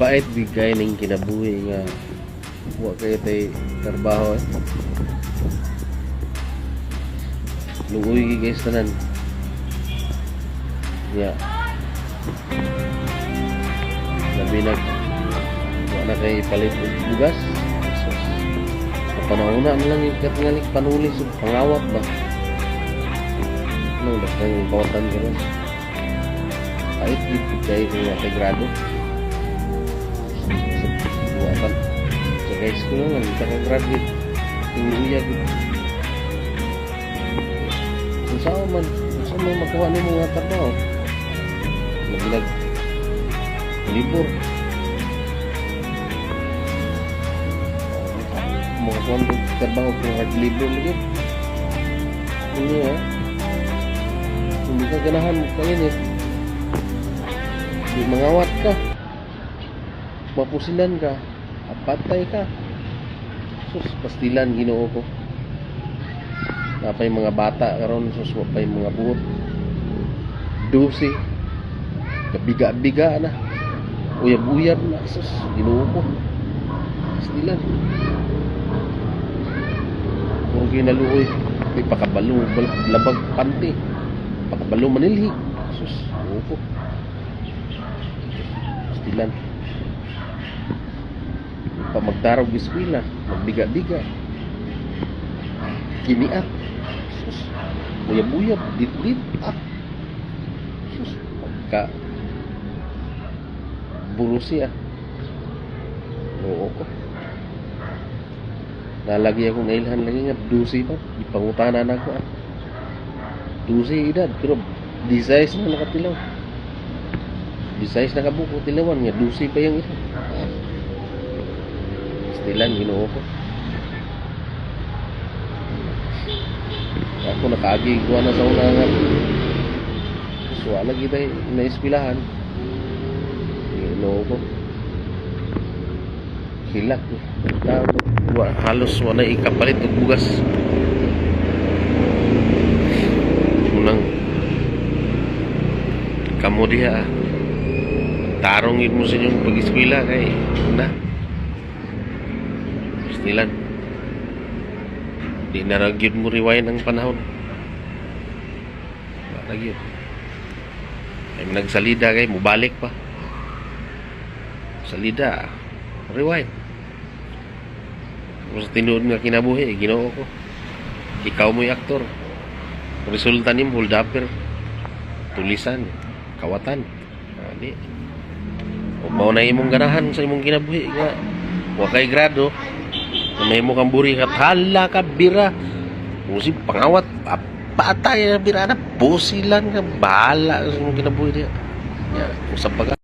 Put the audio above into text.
Pait bigay ning kinabuhi nga wa kay tay trabaho eh. Luoy gyud guys tanan. Ya. Labi na wa na kay palit og bugas. Sus. Sa panahon na lang yung katingali panulis ug pangawat ba. Ano daghang kawatan karon. Pait gyud kay kung wa kay grado. Sa wa pa sa high school lang kita ka graduate. Tinguya gyud. Kung saan man makuha nimo nga trabaho. Labi nag libor. Makakuha mo trabaho kung hard labor lagi. Hindi ah. Hindi ka ganahan mo kainit. Di mangawat ka. Mapusilan ka. Apatay ka. Sus, pastilan, Ginoo ko. Napay mga bata karon, sus, wa pay mga buot. 12. Kabiga-biga na. Uyab-uyab na, sus, Ginoo ko. Pastilan. Puro ginaluoy. May pakabalo, labag panty. Pakabalo manilhig. Sus, Ginoo ko. Pastilan. Pa magtarog eskwela, magbiga-biga. Kiniat. Sus, uyab-uyab, dit-dit. Ah. Sus, pagka burusi ah. Oo ko. Nalagi ako nailhan lagi nga 12 pa. Ipangutanan ako ah. 12 edad pero 16 na nakatilaw. 16 na kabuko tilawan nga 12 pa yung edad. Pastilan, Ginoo ko. Ako nakaagi kuha na sa una nga. So wala kita naeskwilahan. Ginoo ko. Hilak. Tao, wa, halos wala ikapalit og bugas. Unang kamo diha ah. Tarong yun mo sa inyong pag-eskwela kay na. Pastilan. Di na ra gyud mo rewind ang panahon. Wa na gyud. Ay nagsalida kay mubalik pa. Salida, rewind. Kung sa tinuod nga kinabuhi, Ginoo ko. Ikaw mo'y aktor. Resulta nimo hold upper. Tulisan, kawatan. Ani. Ug mao na imong ganahan sa imong kinabuhi nga wa kay grado. Kung may mo kang buri ka, hala ka bira. Musi pangawat, patay na bira na, pusilan ka, bahala sa imong kinabuhi diya. Ya, usap pa ka.